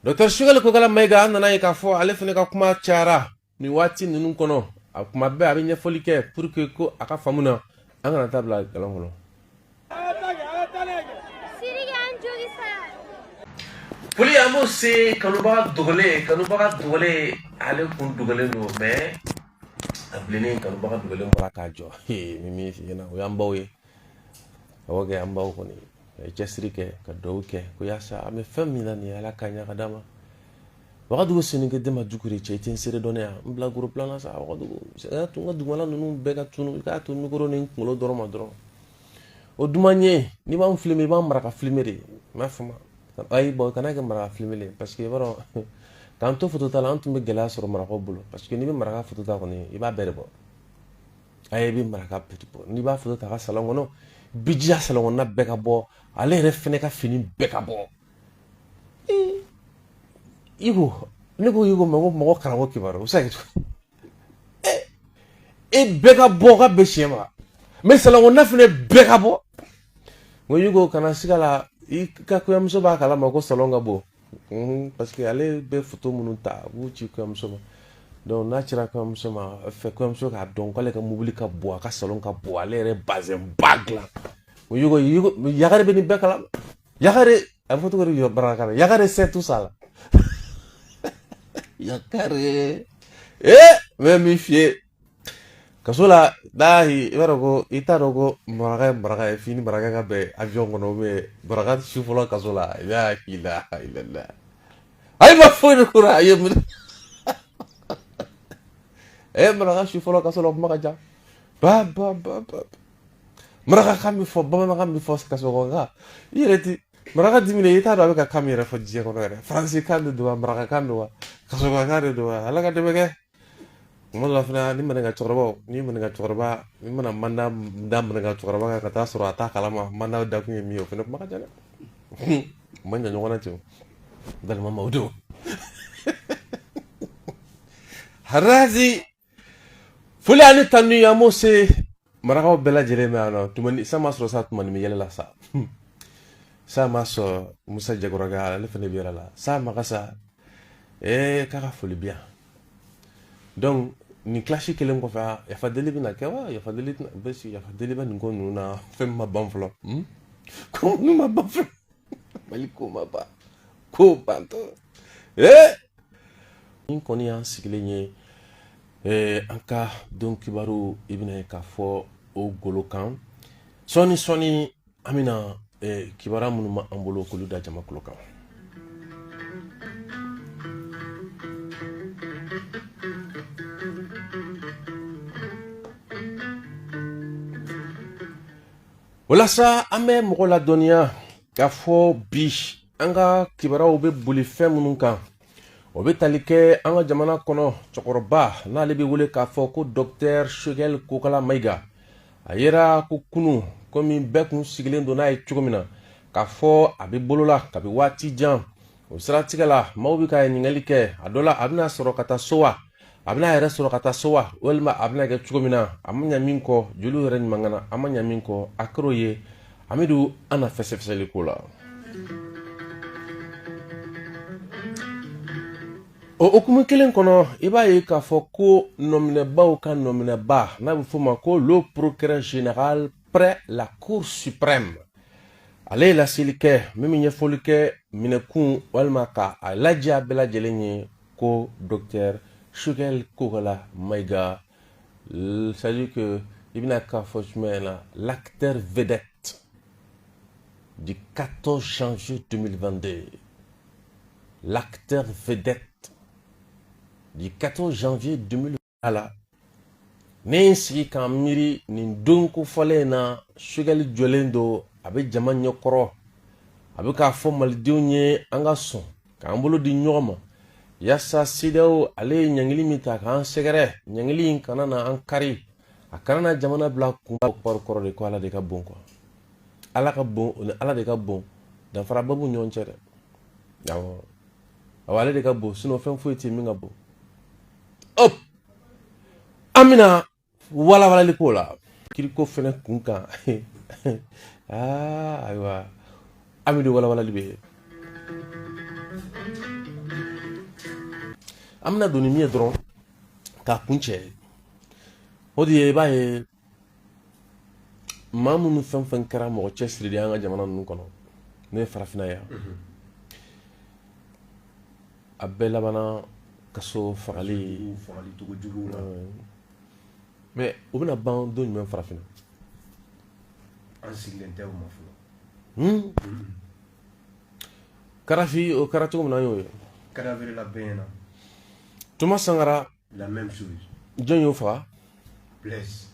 Docteur Choguel Kokalla Maïga, an nana ye k'a fɔ ale fana ka kuma cayara nin waati ninnu kɔnɔ. A kuma bɛɛ a bɛ ɲɛfɔli kɛ pour que ko a ka faamu na, an kana taa bila galon kɔnɔ. Foli an b'o se kanubaga dogolen, kanubaga dogolen, ale kun dogolen don, mais a bilennen kanubaga dogolen bɔra k'a jɔ. Ni min f'i ɲɛna, o y'an baw ye. Awɔ kɛ, an baw kɔni a ye cɛsiri kɛ ka dugawu kɛ ko yaasa an bɛ fɛn min na nin ye, Ala k'a ɲɛ ka d'a ma. Wagadugu Soninke den ma Dukure cɛ, i tɛ n seere dɔn ne yan, n bila gros plan na sa. Wagadugu n ka dugumala ninnu bɛɛ ka tunu, i k'a to micro ni n kunkolo dɔrɔn ma dɔrɔn. O duman ye, n'i b'an filmer, i b'an maraka filmer de, i m'a faamu? Ayi, bon, kana kɛ maraka filmer de, parce que i b'a dɔn, k'an to photo ta la, an tun bɛ gɛlɛya sɔrɔ marakaw bolo, parce que n'i bɛ maraka photo ta kɔni, i b'a bɛɛ de bɔ. Ayi, i bɛ maraka bɛɛ de bɔ. N'i b'a photo ta a ka salon kɔnɔ, bi jija salon kɔnɔna bɛɛ ka bɔ, ale yɛrɛ fɛnɛ ka fini bɛɛ ka bɔ. I ko ne ko i ko mɛ ko mɔgɔ karamɔgɔ kibaru, o bɛ se ka kɛ cogo di? E bɛɛ ka bɔ ka bɛn siɲɛ ma, mais salon kɔnɔna fɛnɛ bɛɛ ka bɔ. N ko Yugo, kana siga la, i ka kɔɲɔmuso b'a kalama ko salon ka bon, parce que ale bɛ photo minnu ta, a b'u ci kɔɲɔmuso ma. Donc n'a cira kɔɲɔmuso ma, a fɛ kɔɲɔmuso k'a dɔn k'ale ka mobili ka bon, a ka salon ka bon, ale yɛrɛ bazɛn ba dilan. N ko Yugo, Yugo Yakare bɛ nin bɛɛ kalama. Yakare, a bɛ fɔ cogo di bamanankan na? Yakare c'est tout ça là. Yakare, eh, n bɛ min f'i ye kaso la, dahi, i b'a dɔn ko i t'a dɔn ko maraka ye maraka ye, f'i ni maraka ka bɛn avion kɔnɔ, ou bien maraka su fɔlɔ kaso la, la ilaha illallah. Ayi, ma foyi de kora, a ye mun eh, maraka su fɔlɔ kaso la, o kuma ka ca. Ba ba ba ba, maraka kan bɛ fɔ, bamanankan bɛ fɔ kaso kɔnɔ, nka i yɛrɛ ti maraka diminen, i t'a dɔn a bɛ ka kan min yɛrɛ fɔ diɲɛ kɔnɔ yɛrɛ. Faransi kan de don wa, maraka kan don wa, kaso kan de don wa? Ala ka dɛmɛ kɛ. Kuma dɔ la fana, ni maninka cɛkɔrɔbaw, ni maninka cɛkɔrɔba, ni mana mandat da maninka cɛkɔrɔba kan ka taa sɔrɔ a t'a kalama mandat dakun ye min ye, o fana kuma ka ca dɛ. U ma ɲa ɲɔgɔn na ten, balima maaw don. Harazi, foli ani tanu an b'o se marakaw bɛɛ lajɛlen ma yan nɔ. Tumani sa ma sɔrɔ sa, tumani bɛ yɛlɛ la sa, sa ma sɔrɔ Musa Jagɔrɔga, ale fana bɛ yɛlɛ la sa, maga sa, ee, k'a ka foli bi yan. Donc nin kilasi kelen kɔfɛ, yafa deli bɛna kɛ wa? Yafa deli tɛna bɛ sigi, yafa deli bɛ nin ko ninnu na, fɛn min ma ban fɔlɔ, ko ninnu ma ban fɔlɔ, Mali ko ma ban, ko bantɔ. Ee, nin kɔni y'an sigilen ye an ka don kibaru, i bɛna ye k'a fɔ o golo kan sɔɔni sɔɔni. An bɛna kibaruya minnu b'an bolo, k'olu da jama tulo kan. Walasa an bɛ mɔgɔ ladɔnniya k'a fɔ bi an ka kibaruyaw bɛ boli fɛn minnu kan, o bɛ tali kɛ an ka jamana kɔnɔ cɛkɔrɔba n'ale bɛ wele k'a fɔ ko docteur Choguel Kokalla Maïga. A yera ko kunu, komi bɛɛ kun sigilen don n'a ye cogo min na, k'a fɔ a bɛ bolo la kabi waati jan. O siratigɛ la, maaw bɛ ka ɲininkali kɛ a dɔ la, a bɛna sɔrɔ ka taa so wa, a bɛna yɛrɛ sɔrɔ ka taa so wa, walima a bɛna kɛ cogo min na. A ma ɲa min kɔ, joliw yɛrɛ ɲuman a ma ɲa min kɔ, a kɛr'o ye. Amidu, an na fɛsɛfɛsɛli ko la. O hukumu kelen kɔnɔ, i b'a ye k'a fɔ ko nɔminɛbaw ka nɔminɛba, n'a bɛ f'o ma ko le procureur général près la Cour suprême, ale ye laseli kɛ min bɛ ɲɛfɔli kɛ minɛkun walima ka a lajɛ bɛɛ lajɛlen ye ko docteur Choguel Kokalla Maïga, c'est-à-dire que i bɛna k'a fɔ jumɛn na, l'acteur vedette du 14 janvier 2022, l'acteur vedette du 14 janvier 2000 la. Ne ye n sigi k'an miiri nin don kofɔlen in na, Choguel jɔlen don, a bɛ jama ɲɛkɔrɔ, a bɛ k'a fɔ malidenw ye an ka sɔn k'an bolo di ɲɔgɔn ma yaasa CEDEAO ale ye ɲangili min ta k'an sɛgɛrɛ, ɲangili in kana na an kari, a kana na jamana bila kun kɔrɔ de ko Ala de ka bon quoi. Ala ka bon, o ni Ala de ka bon, danfaraba b'u ɲɔgɔn cɛ dɛ. Awɔ awɔ, ale de ka bon, sinon fɛn foyi tɛ min ka bon. Hop, an bɛna walawalali k'o la kiriko fɛnɛ kun kan. Aa, ayiwa, Amidu, walawalali bɛ yen. An bɛna don ni min ye dɔrɔn k'a kuncɛ, o de ye i b'a ye maa minnu fɛn fɛn kɛra mɔgɔ cɛsirilen ye an ka jamana ninnu kɔnɔ, n'o ye farafinna ye yan, a bɛɛ labanna kaso, fagali. Fagali cogo juguw la. Mais o bɛna ban don jumɛn farafinna? An sigilen tɛ o ma fɔlɔ. Kadafi, o kɛra cogo min na, an y'o ye. Kadafi la bɛɛ ɲɛna. Thomas Sankara. La même chose. Jɔn y'o faga? Blaise.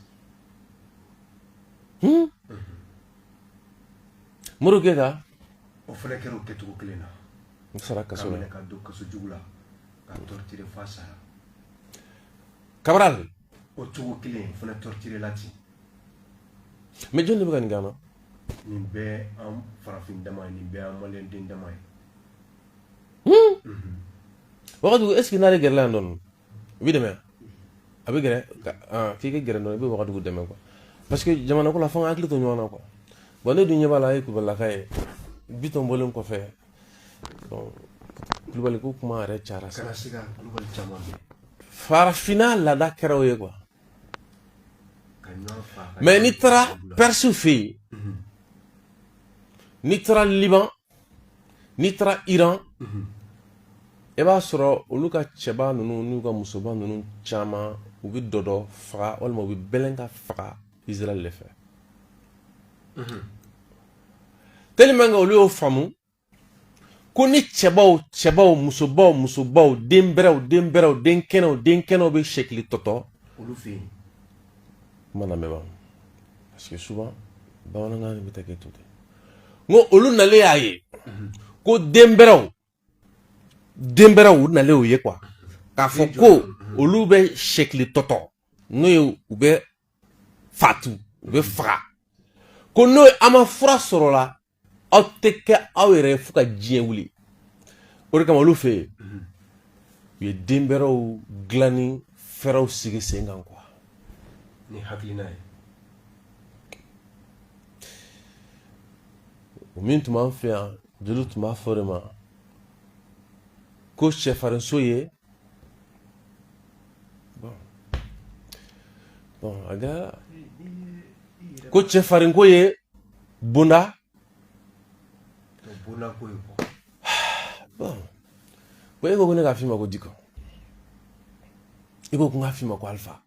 Modibo Keyita. O fana kɛra o kɛcogo kelen na. O sara kaso la. La. Ka don kaso jugu la, ka torturer f'a sara. Cabral. O cogo kelen, o fana torturer la ten. Mais jɔn de bɛ ka nin kɛ an na? Nin bɛɛ an farafin dama ye, nin bɛɛ an maliyɛn den dama ye. Wagadugu, est ce que n'ale gɛrɛla yan dɔɔni, u b'i dɛmɛ? A bɛ gɛrɛ k'i ka gɛrɛ dɔɔni, i bɛ Wagadugu dɛmɛ quoi, parce que jamana ko la, fo an ka hakili to ɲɔgɔn na quoi. Bon, ne dun ɲɛ b'a la, a ye Kulubalilaka ye. Bitɔn bɔlen kɔfɛ, bon, Kulubali ko kuma yɛrɛ cayara sa. Kana se ka Kulubali caman bɛ. Farafinna laada kɛra o ye quoi. Ka ɲɔgɔn fa. Mais n'i taara Perse fɛ yen, n'i taara Liban, n'i taara Iran, i b'a sɔrɔ olu ka cɛba ninnu n'u ka musoba ninnu caman, u bɛ dɔdɔ faga walima u bɛ bɛlɛn ka faga Israël de fɛ, tellement que olu y'o faamu ko ni cɛbaw cɛbaw, musobaw musobaw, den bɛrɛw den bɛrɛw, den kɛnɛw den kɛnɛw bɛ sɛkili tɔtɔ olu fɛ yen. Kuma lamɛn ban, parce que souvent bamanankan bɛ taa kɛ to ten. N ko olu nalen y'a ye ko den bɛrɛw den bɛrɛw, u nalen o ye quoi, k'a fɔ ko olu bɛ sɛkili tɔtɔ, n'o ye u bɛ fatu, u bɛ faga, ko n'o ye an ma fura sɔrɔ la, aw tɛ kɛ aw yɛrɛ ye fo ka diɲɛ wuli. O de kama olu fɛ yen, u ye den bɛrɛw dilanni fɛɛrɛw sigi sen kan quoi. Ni hakilina ye. O min tun b'an fɛ yan, jeliw tun b'a fɔ o de ma ko cɛfarinso ye. Bon bon, a gɛlɛyara ko cɛfarinko ye bonda. Bonda ko ye quoi. Bon bon, e ko ko ne k'a f'i ma ko Diko, i ko ko n k'a f'i ma ko Alpha.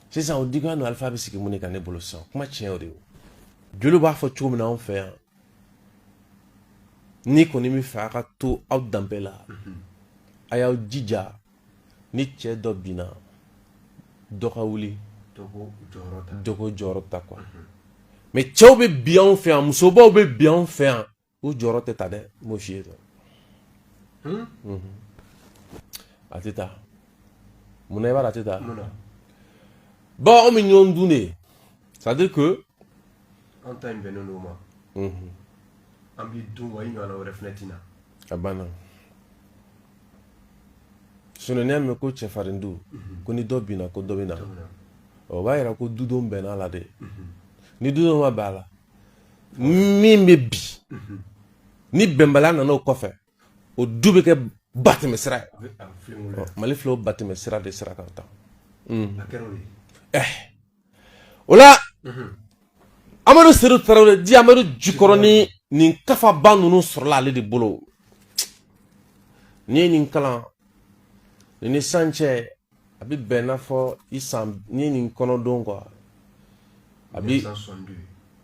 Sisan o Dikoya n'o Alpha bɛ sigi mun de kan ne bolo sisan? Kuma tiɲɛ o de ye. Jeliw b'a fɔ cogo min na anw fɛ yan, n'i kɔni bɛ fɛ a ka to aw danbe la, a y'aw jija, ni cɛ dɔ binna, dɔ ka wuli, dɔ k'o jɔyɔrɔ ta quoi. Mais cɛw bɛ bin anw fɛ yan, musobaw bɛ bin anw fɛ yan, u jɔyɔrɔ tɛ ta dɛ. N b'o f'i ye dɛ, a tɛ taa. Munna i b'a dɔn a tɛ taa? Bon, anw bɛ ɲɔgɔn dun de, c'est à dire que an ta in bɛnnen don o ma, an b'i dun wa i ɲɔgɔnna wɛrɛ fana tɛ na. A banna. Sinon n'i y'a mɛn ko cɛfarin du, ko ni dɔ binna ko dɔ bɛ na, o b'a yira ko dudenw bɛnna a la de. Ni dudenw ma bɛn a la, min bɛ bi, ni bɛnbaliya nana o kɔfɛ, o du bɛ kɛ batɛmɛ sira ye. Mali filɛ o batɛmɛ sira de sira kan tan. O la Amadu Sedu Tarawele di Amadu Jikɔrɔni, nin kafaba ninnu sɔrɔla ale de bolo. N'i ye nin kalan, nin ni san cɛ, a bɛ bɛn n'a fɔ i san, n'i ye nin kɔnɔ don quoi, a bɛ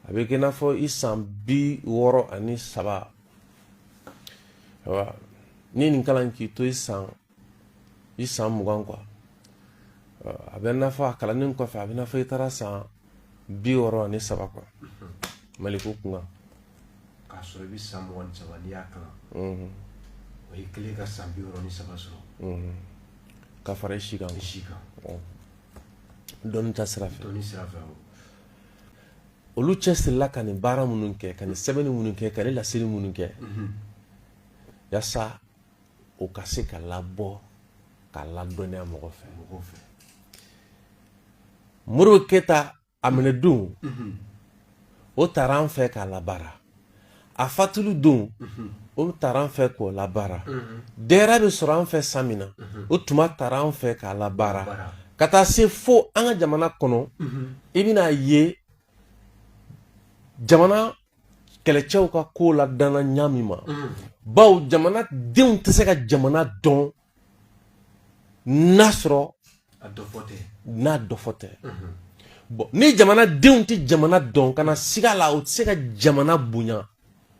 kɛ i n'a fɔ i san 63. Ayiwa, n'i ye nin kalan k'i to i san 20 quoi, a bɛ n'a fɔ a kalannen kɔfɛ, a bɛ n'a fɔ i taara san 63 quoi, Maliko kunkan. K'a sɔrɔ i bɛ san 23 n'i y'a kalan, o ye kelen ka san 63 sɔrɔ. Ka fara i si kan. I si kan. Dɔnni ta sira fɛ. Dɔnni sira fɛ. Olu cɛsirila ka nin baara minnu kɛ, ka nin sɛbɛnni minnu kɛ, ka nin laseli minnu kɛ, yaasa o ka se ka labɔ ka ladɔnniya mɔgɔ fɛ. Mɔgɔw fɛ. Modibo Keyita a minɛ don, o taara an fɛ k'a labaara. A fatuli don, o tara an fɛ k'o labaara. DRA bɛ sɔrɔ an fɛ san min na, o tuma tara an fɛ k'a labaara ka taa se fo an ka jamana kɔnɔ. I bɛna ye jamana kɛlɛcɛw ka ko ladanna ɲa min ma, bawo jamana denw tɛ se ka jamana dɔn n'a sɔrɔ n'a dɔfɔ tɛ. Bon, ni jamana denw tɛ jamana dɔn, kana siga la, u tɛ se ka jamana bonya,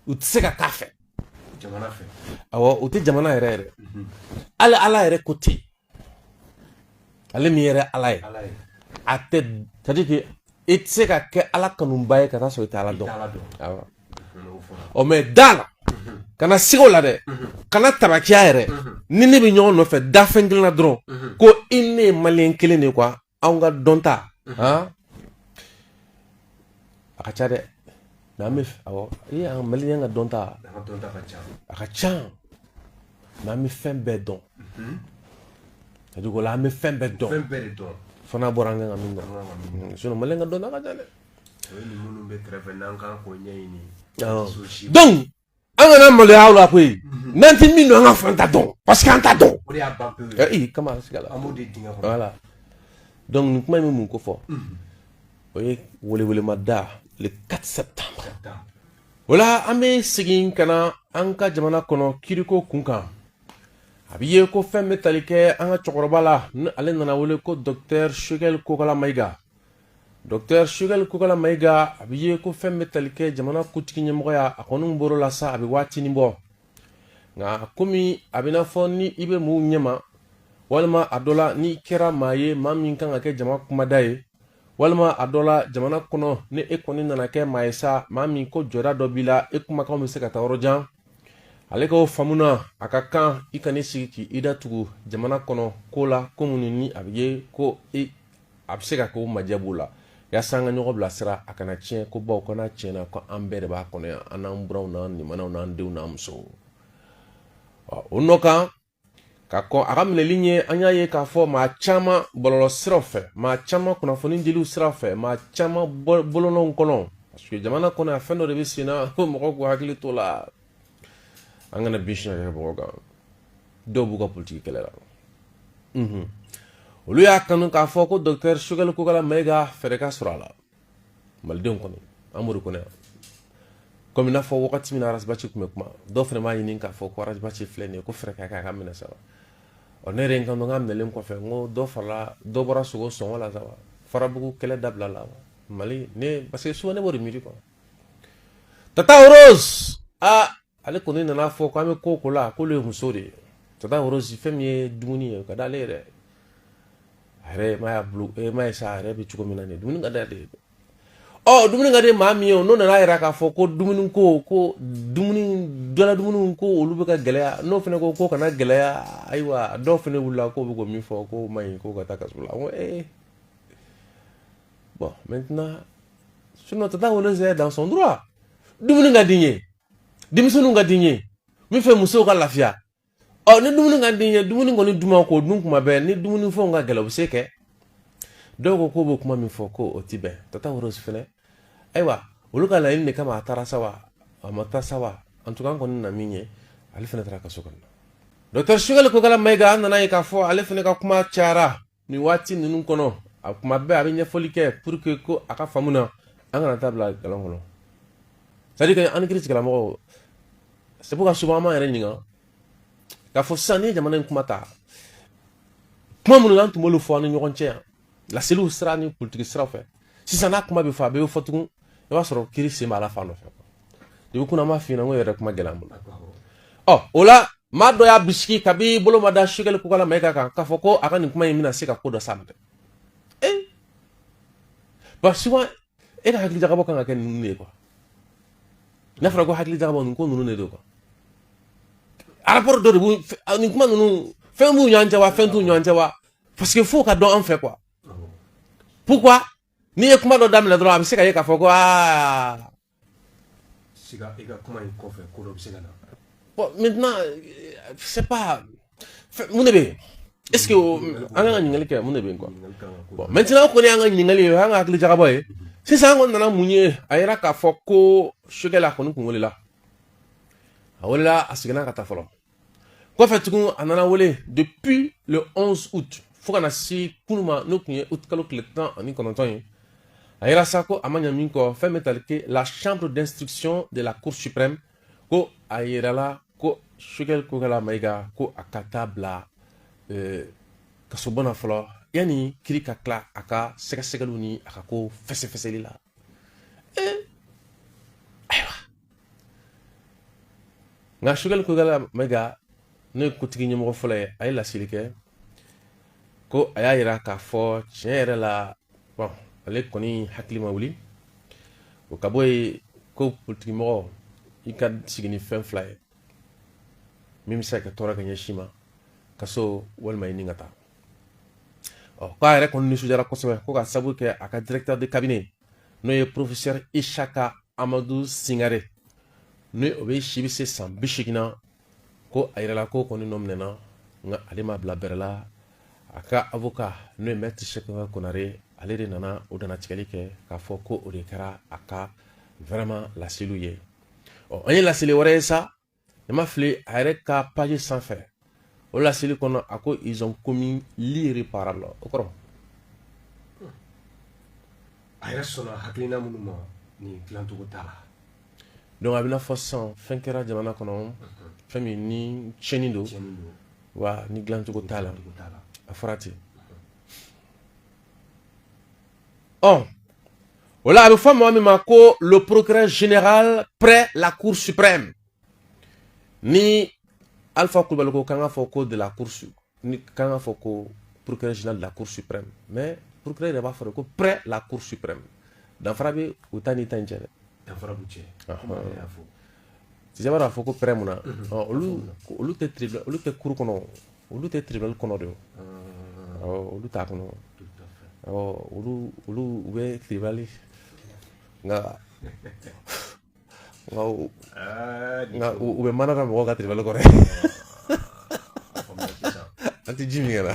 u tɛ se ka k'a fɛ. Awɔ, u tɛ jamana yɛrɛ yɛrɛ. Hali Ala yɛrɛ ko ten, ale min yɛrɛ Ala ye, a tɛ, c'est à dire que i tɛ se ka kɛ Ala kanuba ye ka taa sɔrɔ i tɛ Ala dɔn. Awɔ, ɔ mais da la, kana siga o la dɛ, kana tabakiya yɛrɛ. Ni ne bɛ ɲɔgɔn nɔfɛ da fɛn kelen na dɔrɔn, ko i ne ye maliyɛn kelen de ye quoi. Anw ka dɔnta han, a ka ca dɛ, mais an bɛ, awɔ, i ye an maliyɛn ka dɔnta, a ka ca, mais an bɛ fɛn bɛɛ dɔn. C'est à dire o la, an bɛ fɛn bɛɛ dɔn fo n'a bɔra an kan ka min dɔn. Sinon maliyɛn ka dɔnta ka ca dɛ. Minnu bɛ kɛrɛfɛ n'an kan k'o ɲɛɲini. Donc an kana maloya aw la koyi. N'an tɛ min dɔn, an ka fɔ an t'a dɔn, parce que an t'a dɔn. O de y'a ban pewu. Ee, kama siga la. An b'o de dingɛ kɔnɔ. Voilà, donc nin kuma in bɛ mun ko fɔ? O ye welewelemada le 4 septembre. O la, an bɛ segin ka na an ka jamana kɔnɔ kiriko kun kan. A bɛ ye ko fɛn bɛ tali kɛ an ka cɛkɔrɔba la, ni ale nana wele ko docteur Choguel Kokalla Maïga. Docteur Choguel Kokalla Maïga, a bɛ ye ko fɛn bɛ tali kɛ jamana kutigi ɲɛmɔgɔya, a kɔni bɔr'o la sa, a bɛ waatinin bɔ. Nka komi a bɛ n'a fɔ ni i bɛ maaw ɲɛma, walima a dɔ la n'i kɛra maa ye, maa min kan ka kɛ jama kumada ye, walima a dɔ la jamana kɔnɔ, ni e kɔni nana kɛ maa ye sa, maa min ko jɔda dɔ b'i la, e kumakanw bɛ se ka taa yɔrɔ jan, ale k'o faamu na, a ka kan i ka sigi k'i da tugu jamana kɔnɔ ko la, ko minnu ni a bɛ ye ko e a bɛ se ka kɛ o majɛ b'o la, yaasa an ka ɲɔgɔn bilasira, a kana tiɲɛ ko baw kana tiɲɛna ko an bɛɛ de b'a kɔnɔ yan, an n'an buranw n'an limanaw n'an denw n'an musow. O nɔ kan ka kɔn a ka minɛli ɲɛ, an y'a ye k'a fɔ maa caman bɔlɔlɔ siraw fɛ, maa caman kunnafoni diliw sira fɛ, maa caman bolonɔw kɔnɔ, parce que jamana kɔnɔ a fɛn dɔ de bɛ sen na ko mɔgɔw k'u hakili t'o la. An kana bin siɲɛ kɛ mɔgɔ kan. Dɔw b'u ka politiki kɛlɛ la, olu y'a kanu k'a fɔ ko docteur Choguel Kokalla Maïga, fɛɛrɛ ka sɔrɔ a la. Malidenw kɔni, an b'o de kɔnɔ yan. Komi n'a fɔ wagati min na Ras Bath tun bɛ kuma, dɔw fana b'a ɲini k'a fɔ ko Ras Bath filɛ nin ye, ko fɛɛrɛ ka kɛ a ka minɛ sa. Ɔ, ne yɛrɛ ye n kanto n ka minɛlen kɔfɛ, n ko dɔ farala, dɔ bɔra sogo sɔngɔ la sa wa, farabugu kɛlɛ dabila la Mali ne, parce que souvent ne b'o de miiri quoi. Tata Rose, aa, ale kɔni nana fɔ k'an bɛ ko o ko la, k'olu ye muso de ye. Tata Rose, fɛn min ye dumuni ye, o ka d'ale ye dɛ. A yɛrɛ ma y'a bolo e ma ye sa, a yɛrɛ bɛ cogo min na nin ye, dumuni ka d'ale ye. Ɔ, dumuni ka di maa min ye, n'o nana yira k'a fɔ ko dumuni ko dumuni dɔla dumuni ko olu bɛ ka gɛlɛya, n'o fana ko kana gɛlɛya, ayiwa, dɔw fana wulila k'o bɛ k'o min fɔ k'o man ɲi, k'o ka taa kaso la. N ko ee, bon, maintenant, sinon Tata Rose est dans son droit. Dumuni ka di n ye, denmisɛnninw ka di n ye, n bɛ fɛ musow ka lafiya. Ɔ, ni dumuni ka di n ye, dumuni kɔni dun ma k'o dun kuma bɛɛ, ni dumuni fɛnw ka gɛlɛn, o bɛ se kɛ. Dɔw ko k'o bɛ kuma min fɔ ko o ti bɛn. Tata Rose fɛnɛ, ayiwa, olu ka laɲini de kama a taara sa wa, a ma taa sa wa, en tout cas an kɔni na min ye, ale fɛnɛ taara kaso kɔnɔ. Docteur Choguel Kokalla Maïga, an nana ye k'a fɔ ale fɛnɛ ka kuma cayara nin waati ninnu kɔnɔ. A kuma bɛɛ a bɛ ɲɛfɔli kɛ pour que ko a ka faamu na, an kana taa bila galon kɔnɔ. C'est à dire que an ni kiiri tigilamɔgɔw, c'est pourquoi souvent an b'an yɛrɛ ɲininka k'a fɔ sisan, n'i ye jamana in kuma ta, kuma minnu n'an tun b'olu fɔ an ni ɲɔgɔn cɛ yan, laseliw sira ni politiki siraw fɛ, sisan n'a kuma bɛ fɔ, a bɛɛ bɛ fɔ tugun, i b'a sɔrɔ kiiri sen b'a la fan dɔ fɛ. Depuis kunna an b'a f'i ɲɛna n ko yɛrɛ kuma gɛlɛn an bolo. Ɔ, o la, maa dɔ y'a bisigi kabi bolo ma da Choguel Kokalla Maïga kan k'a fɔ ko a ka nin kuma in bɛna se ka ko dɔ s'a ma dɛ. Eh, parce que souvent e ka hakili jagabɔ kan ka kɛ ninnu de ye quoi. N'a fɔra ko hakili jagabɔ, nin ko ninnu de don quoi. Rapport dɔ de b'u nin kuma ninnu, fɛn b'u ɲɔgɔn cɛ wa, fɛn t'u ɲɔgɔn cɛ wa? Parce que f'o ka dɔn an fɛ quoi. Pourquoi n'i ye kuma dɔ daminɛ dɔrɔn, a bɛ se ka ye k'a fɔ ko aa Siga i ka kuma in kɔfɛ, ko dɔ bɛ se ka na. Bon, maintenant, c'est pas mun de bɛ yen? Est ce que an kan ka ɲininkali kɛ, mun de bɛ yen quoi? Bon, maintenant, o kɔni y'an ka ɲininkali ye, o y'an ka hakili jagabɔ ye. Sisan an kɔni nana mun ye? A yira k'a fɔ ko Choguel a kɔni kun welela. A welela, a seginna ka taa fɔlɔ. Kɔfɛ tugun, a nana wele depuis le 11 août fo ka na se kunu ma, n'o tun ye août kalo tile 19 ye. A yira sa ko a ma ɲa min kɔ, fɛn bɛ tali kɛ la chambre d'instruction de la Cour suprême, ko a yirala ko Choguel Kokalla Maïga, ko a ka taa bila kasobon na fɔlɔ, yanni kiri ka tila a ka sɛgɛsɛgɛliw ni a ka ko fɛsɛfɛsɛli la. Ayiwa, nka Choguel Kokalla Maïga, n'o ye kotigi ɲɛmɔgɔ fɔlɔ ye, a ye laseli kɛ ko a y'a yira k'a fɔ tiɲɛ yɛrɛ la, bon, ale kɔni hakili ma wuli o ka bɔ yen, ko politikimɔgɔ, i ka sigi ni fɛn fila ye min bɛ se ka kɛ tɔɔrɔ ka ɲɛsin ma: kaso walima i ni ka taa. Ɔ, k'a yɛrɛ kɔni nisɔndiyara kosɛbɛ, ko ka sababu kɛ a ka directeur de cabinet, n'o ye professeur Isaka Amadu Singare, ni o bɛ si bɛ se san 80 na, ko a yɛrɛ la ko kɔni nɔ minɛna, nka ale ma bila bɛrɛ la. A ka avocat, n'o ye maître Cheick Konare, ale de nana o dannatigɛli kɛ k'a fɔ ko o de kɛra a ka vraiment laseliw ye. Ɔ, an ye laseli wɛrɛ ye sa, ne ma fili, a yɛrɛ ka page sanfɛ, o laseli kɔnɔ, a ko ils ont commis l'irréparable. O kɔrɔ? A yɛrɛ sɔnna hakilina minnu ma, nin dilancogo t'a la. Donc a bɛna fɔ sisan, fɛn kɛra jamana kɔnɔ, fɛn min ni tiɲɛni don. Tiɲɛni don. Wa ni dilancogo t'a la. Dilancogo t'a la. A fɔra ten. Ɔ, o la, a bɛ fɔ mɔgɔ min ma ko le procureur général près la Cour suprême, ni Alpha Kulubali ko k'an ka fɔ ko de la cour ni k'an ka fɔ ko procureur général de la Cour suprême, mais procureur yɛrɛ b'a fɔ de ko près la Cour suprême. Danfara bɛ u ta ni ta in cɛ dɛ. Danfara b'u cɛ, komi ale y'a fɔ. Sisan, b'a dɔn a fɔ ko près mun na? Ɔ, olu tɛ tribunal, olu tɛ cour kɔnɔ, olu tɛ tribunal kɔnɔ de o. Awɔ, olu t'a kɔnɔ. Tout à fait. Awɔ, olu u bɛ tribunal, nka u bɛ mana da mɔgɔw ka tribunal kɔrɔ. A faamuna sisan. An tɛ ji min kɛ na.